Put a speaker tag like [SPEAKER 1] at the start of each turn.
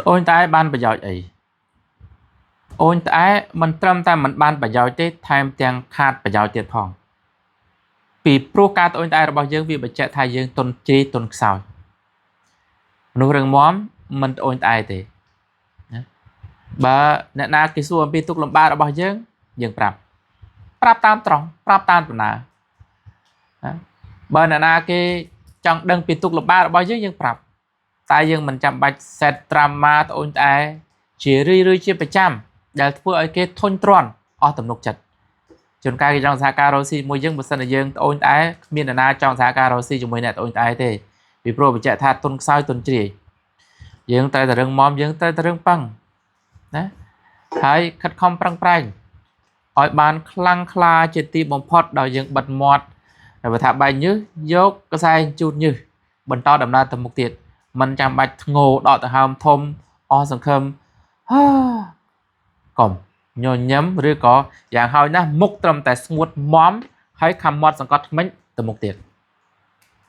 [SPEAKER 1] ត្អូញត្អែបានប្រយោជន៍អីត្អូញត្អែមិនត្រឹមតែមិនបានប្រយោជន៍ទេថែមទាំងខាតប្រយោជន៍ទៀតផងពីព្រោះការត្អូញត្អែរបស់យើងវាបញ្ជាក់ថាយើងទន់ជ្រាយទន់ខ្សោយមនុស្សរឹងមាំមិនត្អូញត្អែទេណាបើអ្នកណាគេសួរអំពីទុក្ខលំបាករបស់យើងយើងប្រាប់ប្រាប់តាមត្រង់ប្រាប់តាមដំណើរណាបើអ្នកណាគេចង់ដឹងពីទុក្ខលំបាករបស់យើងយើងប្រាប់តែយើងមិនចាំបាច់ set drama ត្អូញត្អែជារឿយៗជាប្រចាំដែលធ្វើឲ្យគេធុញទ្រាន់អស់ទំនុកចិត្តជួនកាលគេចង់សហការរកស៊ីជាមួយយើងបើសិនជាយើងត្អូញត្អែគ្មានអ្នកណាចង់សហការរកស៊ីជាមួយអ្នកត្អូញត្អែទេពីព្រោះបញ្ជាក់ថាទុនខ្សោយទុនជ្រាយយើងត្រូវតែរឹងមាំយើងត្រូវតែរឹងប៉ឹងណាហើយខិតខំប្រឹងប្រែងឲ្យបានខ្លាំងក្លាជាទីបំផុតដោយយើងបិទមាត់ហើយបើថាបែកញើសយកកសែងជូតញើសបន្តដំណើរទៅមុខទៀតមិនចាំបាច់ធ្ងោដកដង្ហើមធំអស់សង្ឃឹមហាកុំញញឹមឬក៏យ៉ាងហោចណាស់មុខត្រឹមតែស្ងួតមមហើយខំមាត់សង្កត់ធ្មេញទៅមុខទៀត។